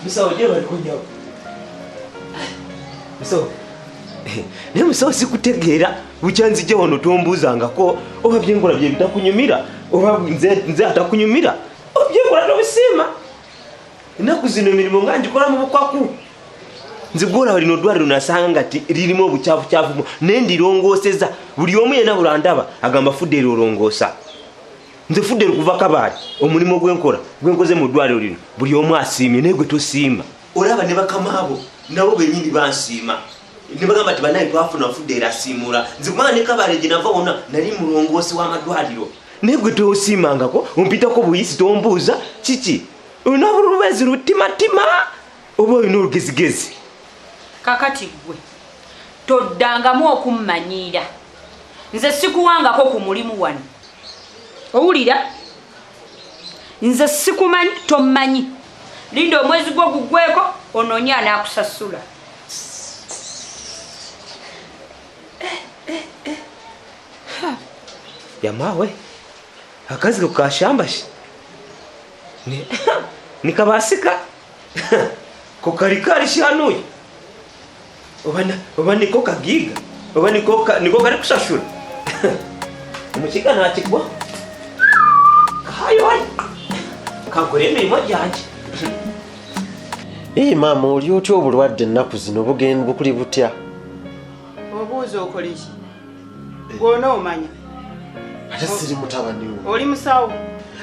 Musawo gye bali kunyawo. Musawo. Naye musawo sikutegeera bukyanzijja wano tombuuzangako oba byenkola bye bitakunyumira oba nze atakunyumira oba byenkola tobisiima. Ennaku zino emirimu nga ngikola mu bukwaku. Nze gwolaba lino ddwaliro nasanga nga lirimu obukyafucyafu naye ndirongooseza buli omu yenna bw'andaba agamba fudde erolongoosa. Nze fudde kuva Kabaale omulimu gwenkola gwenkoze mu ddwaliro lino buli omu asiimye naye gwe tosiima. Olaba ne bakama abo nabo bennyini bansiima ne bagamba nti bannaye twafuna fudde erasiimula. Nze kubanga ne Kabaale gye nava wonna nali mulongoosi w'amadwaliro naye gwe tosiimangako ompitako buyisi tombuuza kiki olina bulubezi lutimatima oba olina olugezigezi. Kakati gwe toddangamu okummanyiira nze sikuwangako ku mulimu wano. Owulira nze sikumanyi tommanyi. Linda omwezi gwo guggweko onoonye anaakusasula. Yamawe akazi ko kashambashi nikabasika ko karikari shanuye oba niko kagiga oba niko kari kusashura omukiga ntakigwa kayo kankora emirimo gyange. Ee maama oli otya obulwadde ennaku zino bugenda bukuli butya? Obuuza okola ki? Gw'ona omanya. Ate siri mutabani wo. Oli musawo.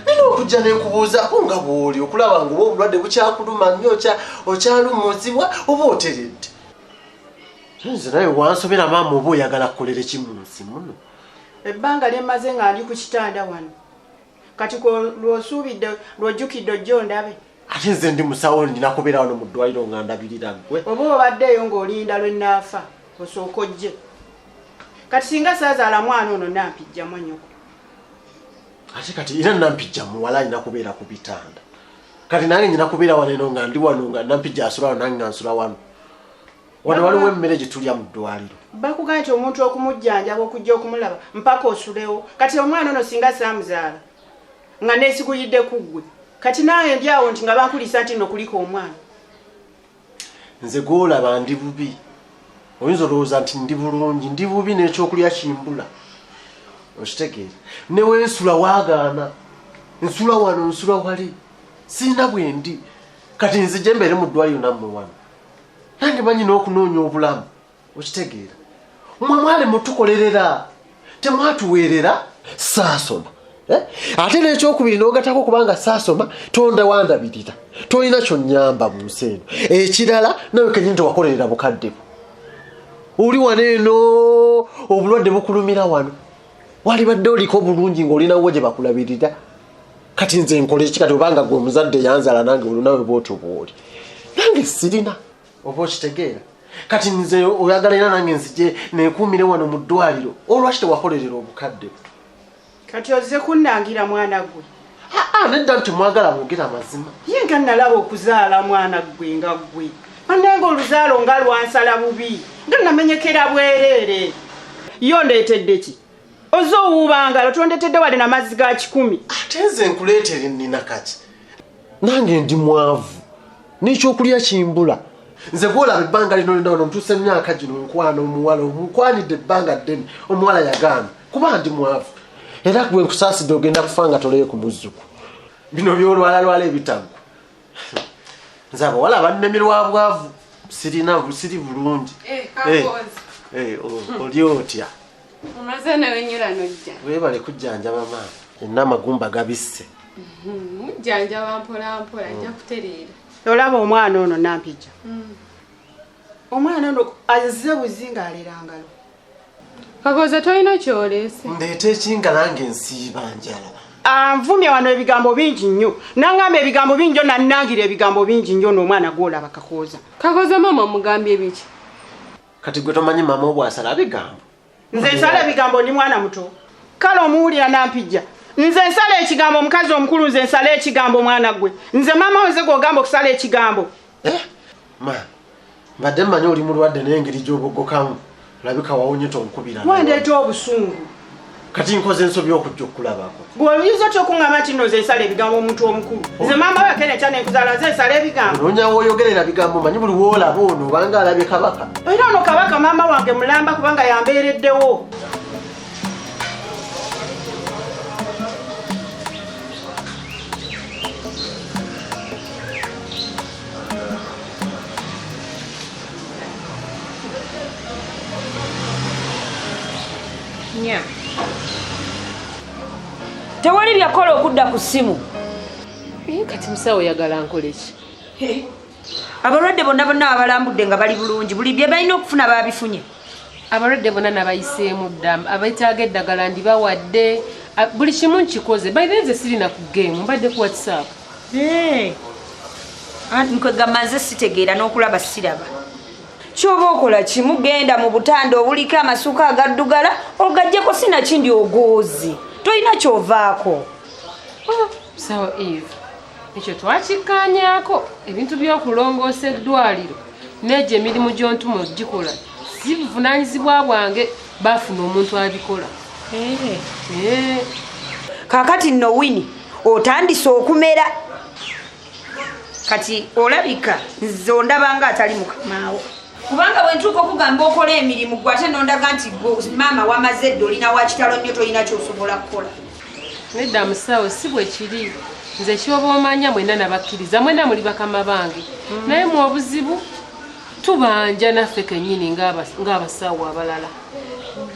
Nina okujja n'enkubuuzaako nga bw'oli okulaba ng'oba obulwadde bukyakuluma nnyo okyalumuzibwa oba oteredde. Nze nawe wansobera maama oba oyagala kukolera ki mu nsi muno? Ebbanga lye mmaze nga ndi ku kitanda wano. Kati lw'osuubidde lw'ojjukidde ojja ondabe. Ate nze ndi musawo nina kubeera wano mu ddwaliro nga ndabirira ggwe. Oba obaddeeyo ng'olinda lwe nnaafa osooka ojje. Kati singa saazaala mwana ono nampijja mwannyoko. Ate kati era nampijja muwala alina kubeera ku bitanda. Kati nange nina kubeera wano eno nga ndi wano nga nampijja asula wano nange nga nsula wano. Wano waliwo emmere gye tulya mu ddwaliro. Bakugamba nti omuntu okumujjanjaba okujja okumulaba mpaka osulewo. Kati omwana ono singa saamuzaala nga neesiguyidde ku ggwe. Kati nange ndi awo nti nga bankulisa nti nno kuliko omwana. Nze gw'olaba ndi bubi. Oyinza olowooza nti ndi bulungi, ndi bubi n'ekyokulya kimbula. Okitegeera? Ne wensula waagaana. Nsula wano, nsula wali. Sirina bwe ndi. Kati nzije mbeere mu ddwaliro nammwe wano. Nange manyi n'okunoonya obulamu. Okitegeera? Mmwe mwali mutukolerera. Temwatuweerera. Saasoma. Ate n'ekyokubiri n'ogattako kubanga saasoma tonda wandabirira. Tolina ky'onnyamba mu nsi eno. Ekirala nawe kennyini tewakolerera bukadde bwo. Oli wano eno obulwadde bukulumira wano. Walibadde oliko bulungi ng'olinawo gye bakulabirira. Kati nze nkola eki kati obanga gwe omuzadde yanzaala nange olwo nawe bw'otyo bw'oli. Nange sirina. Oba okitegeera? Kati nze oyagala era nange nzije neekuumire wano mu ddwaliro. Olwaki tewakolerera obukadde bwo? Kati ozze kunnangira mwana gwe. Nedda nti mwagala boogera mazima. Ye nga nalaba okuzaala mwana gwe nga ggwe. Bannange oluzaalo nga lwansala bubi. Nga namenyekera bwereere. Yo ndeetedde ki? Ozze owuubangalo tondetedde wadde n'amazzi ga 1,000. Ate nze nkuleetere nnina kaki? Nange ndi mwavu. N'ekyokulya kimbula. Nze gw'olaba ebbanga lino lyonna wano ntuuse emyaka gino nkwana omuwala omunkwanidde ebbanga ddene omuwala yagaana kuba ndi mwavu. Era gwe nkusaasidde ogenda kufa nga toleye ku muzzuku. Bino by'olwalalwala ebitaggwa. Nze abawala bannemerwa bwavu sirina siri bulungi. Oli otya? Omaze newenyula n'ojja. Weebale kujjanjaba maama. Enna amagumba gabisse. Mujjanjaba mpola mpola ajja kutereera. Olaba omwana ono nampijja. Omwana ono azze buzi ng'alera ngalo. Kakoza tolina ky'oleese. Ndeeta ekinga nange nsiiba njala. Anvumye wano ebigambo bingi nnyo. Nangamba ebigambo bingi nnyo nannangira ebigambo bingi nnyo n'omwana gw'olaba Kakooza. Kakooza maama omugambye biki? Kati gwe tomanyi maama obw'asala bigambo. Nze nsala ebigambo ndi mwana muto. Kale omuwulira nampijja. Nze nsala ekigambo omukazi omukulu nze nsala ekigambo mwana gwe. Nze maama nze gw'ogamba okusala ekigambo. Ma, mbadde mmanyi oli mulwadde n'engeri gy'obogokamu. Olabika wawonye tonkubira. Wandeeta obusungu. Kati nkoze ensobi okujja okulabako. Gwe oyinza otya okuŋŋamba nti nno nze nsala ebigambo omuntu omukulu? Nze maama we akene kyane nkuzaala nze nsala ebigambo. Onoonya w'oyogerera bigambo manyi buli w'olaba ono obanga alabye kabaka. Era ono kabaka maama wange mulamba kubanga yambeereddewo. Tewali byakola okudda ku ssimu. Kati musawo oyagala nkole ki? Abalwadde bonna bonna abalambudde nga bali bulungi, buli bye balina okufuna baabifunye. Abalwadde bonna nabayiseemu dda, abeetaaga eddagala ndibawadde, buli kimu nkikoze. By the way nze sirina ku game, mbadde ku WhatsApp. Nkwegamba nze sitegeera n'okulaba siraba. Ky'oba okola kimu, genda mu butanda obuliko amasuka agaddugala ogaggyeko sinakindi ogoozi. Tolina ky'ovaako. Musawo Eve, ekyo twakikkaanyaako ebintu by'okulongoosa eddwaliro n'egyo emirimu gy'ontuma ogikola si buvunaanyizibwa bwange, baafuna omuntu abikola. Kaakati nno Winnie otandise okumera. Kati olabika nze ondaba nga atali mukamaawo. Kubanga bwe ntuuka okugamba okola emirimu gwe ate n'ondaga nti maama wamaze edda olina wa kitalo nnyo tolina ky'osobola kukola. Nedda musawo si bwe kiri. Nze ky'oba omanya mwenna nabakkiriza, mwenna muli bakama bange. Naye mu obuzibu tubanja naffe kennyini ng'abasawo abalala.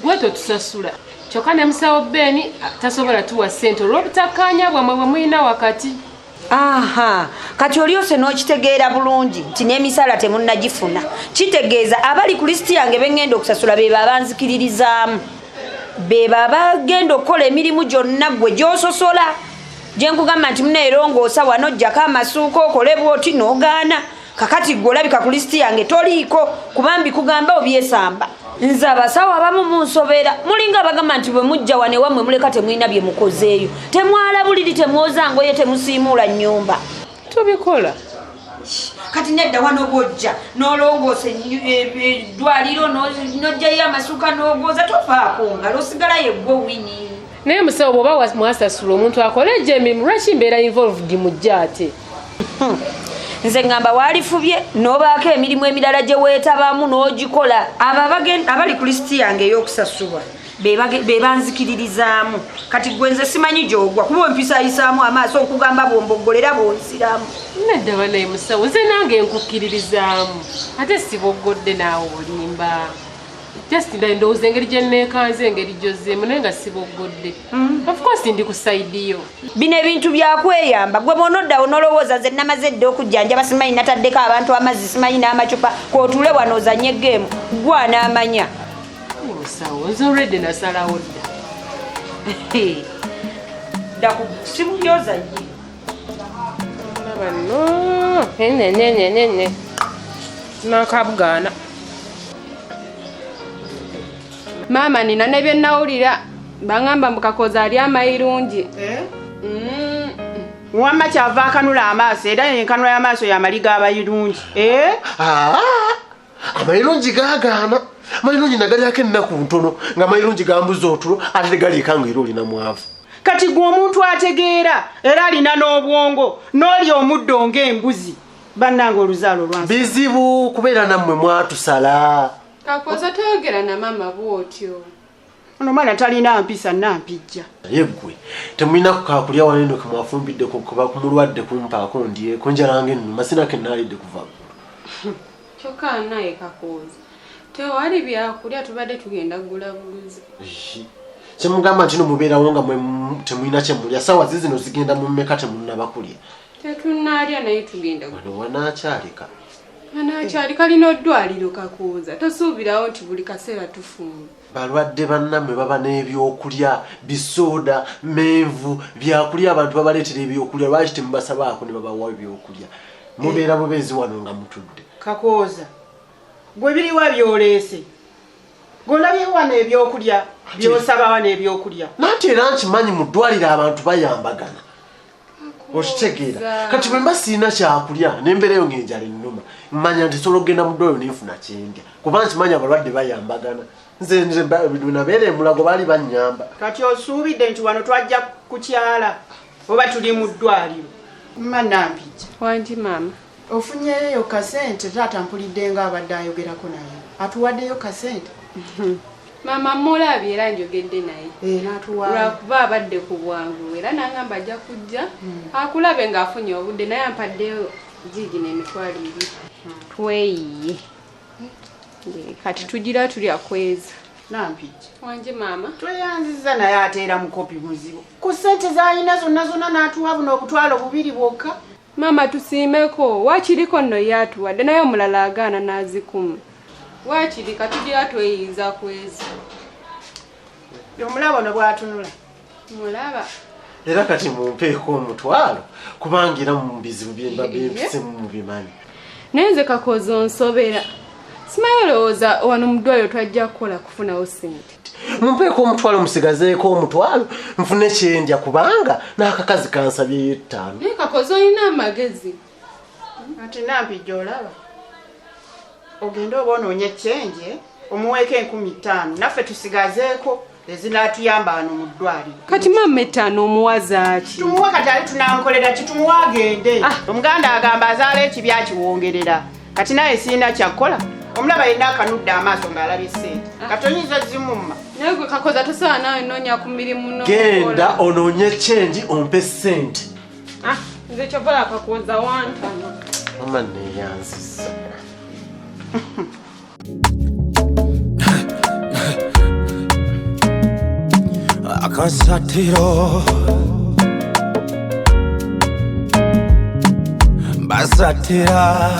Gwe totusasula. Kyokka ne musawo Ben tasobola tuwa ssente olw'obutakkaanya bwammwe bwe mulina wakati. Aha, kati olyose n'okitegeera bulungi nti n'emisaala temunnagifuna. Kitegeeza abali ku lisiti yange be ŋŋenda okusasula be babanzikiririzaamu. Be babagenda okukola emirimu gyonna gwe gy'ososola. Gye nkugamba nti muneerongoosa wano ojjako amasuuka okole bw'oti n'ogaana. Kakati gwe olabika ku lisiti yange toliiko kuba mbikugamba obyesamba. Nze abasawo abamu munsobera mulinga abagamba nti bwe mujja wano ewammwe muleka temulina bye mukozeeyo. Temwala buliri, temwoza ngoye, temusiimuula nnyumba. Tubikola. Kati nedda wano bw'ojja n'olongoosa eddwaliro n'oggyayo amasuka n'ogooza tofaako ngalo osigala yeggwe Winnie. Naye musawo bw'oba mwasasula omuntu akola egyo emirimu lwaki mbeera involved mujja ate? Nze ngamba waalifubye n'obaako emirimu emirala gye weetabamu n'ogikola. Abo abali ku lisiti yange ey'okusasulwa be banzikiririzaamu. Kati gwe nze simanyi gy'ogwa kuba ompisaayisaamu amaaso nkugamba bw'omboggolera bw'onziramu. Nedda banaye musawo nze nange nkukkiririzaamu ate siboggodde naawe olimba. Just ndowooza engeri gye nneekanze engeri gy'ozzeemu naye nga siboggodde. Of course ndi ku side yo. Bino ebintu byakweyamba gwe bw'onoddawo n'olowooza nze namaze dda okujjanjaba simanyi nataddeko abantu amazzi simanyi n'amacupa k'otuule wano ozannye geemu gwe anaamanya. Musawo nze already nasalawo dda. Dda ku ssimu gy'ozannye. Olaba nno nne nakabugaana. Maama nina ne bye nnawulira bangamba mbu Kakooza ali amayirungi. Wamma kyava akanula amaaso era enkanula y'amaaso y'amaliga abayirungi. Amayirungi gaagaana. Amayirungi nagalyako ennaku ntono nga amayirungi gambuza otulo ate tegaliika nga era olina mwavu. Kati gwe omuntu ategeera era alina n'obwongo n'olya omuddo ng'embuzi. Bannange oluzaalo lwansi. Bizibu kubeera nammwe mwatusala. Kakooza toyogera na maama bw'otyo. Ono mwana talina mpisa nampijja. Naye ggwe temulina kakulya wano eno ke mwafumbidde kuba ku mulwadde kumpaako ndyeko njala ng'ennuma sina ke nnaalidde kuva ggulu. Kyokka naye Kakooza tewali byakulya tubadde tugenda kugula buguzi. Kyemugamba nti no mubeerawo nga temulina kye mulya ssaawa zino zigenda mu mmeka temunnaba kulya. Tetunnaalya naye tugenda. Wano wanaakyalika. Anakyali kalina oddwaliro Kakooza tosuubirawo nti buli kaseera tufumba. Balwadde bannammwe baba n'ebyokulya bisooda menvu byakulya abantu babaleetera ebyokulya lwaki temubasabaako ne babawa ebyokulya? Mubeera bubeezi wano nga mutudde. Kakooza gwe biriwa by'oleese? Gw'olabye wano ebyokulya by'osaba wano ebyokulya. Nanti era nkimanyi mu ddwaliro abantu bayambagana. Okitegeera? Kati bwe mba sirina kyakulya nembeerayo ng'enjala ennuma, mmanya nti nsobola okugenda mu ddwaliro nenfuna kyendya, kuba nkimanya abalwadde bayambagana. Nze nze nabeera emulago baali bannyamba. Kati osuubidde nti wano twajja kukyala oba tuli mu ddwaliro? Mma Nampijja. Wangi maama. Ofunyeeyo kasente? Taata mpulidde nga abadde ayogerako naye, atuwaddeyo kasente? Maama mulabye era njogedde naye. Eh, n'atuwaayo. Lwakuba abadde ku bwangu era n'angamba ajja kujja akulabe ng'afunye obudde, naye ampaddeyo giigino 20,000. Tweyiye. Kati tugira tulya kweza. Nampijja. Wangi maama. Tweyanzizza naye ate era mukopi muzibu. Ku ssente z'alina zonna zonna n'atuwa buno 20,000 bwokka. Maama tusiimeko, waakiriko nno ye atuwadde naye omulala agaana n'azikuma. Waakiri katugira tweyiiza kweza. Omulaba ono bw'atunula. Mulaba. Era kati mumpeeko 50,000 kubanga era mu bizibu bye mba bimpisemu mubimanyi. Naye nze Kakooza onsobera. Simanyi olowooza wano mu ddwaliro twajja kukola kufunawo ssente. Mumpeeko 50,000 musigazeeko 50,000 nfune kyendya kubanga n'akakazi kansabyeyo 5. Naye Kakooza olina amagezi. Ati Nampijja olaba. Ogende oba onoonye kyenje omuweeko 5,000 naffe tusigazeeko ezinaatuyamba wano mu ddwaliro. Kati maama 5 omuwa zaaki? Tumuwa kati ali tunaamukolera ki? Tumuwa agende. Omuganda agamba azaala ekibi akiwongerera. Kati naye sirina kyakkola. Omulaba yenna akanudde amaaso ng'alabye ssente. Kati oyinza zimumma. Naye gwe Kakooza tosobola naawe nnoonya ku mirimu n'okola. Genda onoonye kyenji ompe ssente. Nze kyovola Kakooza wantama. Mama neeyanzizza. Akasatiro basatira.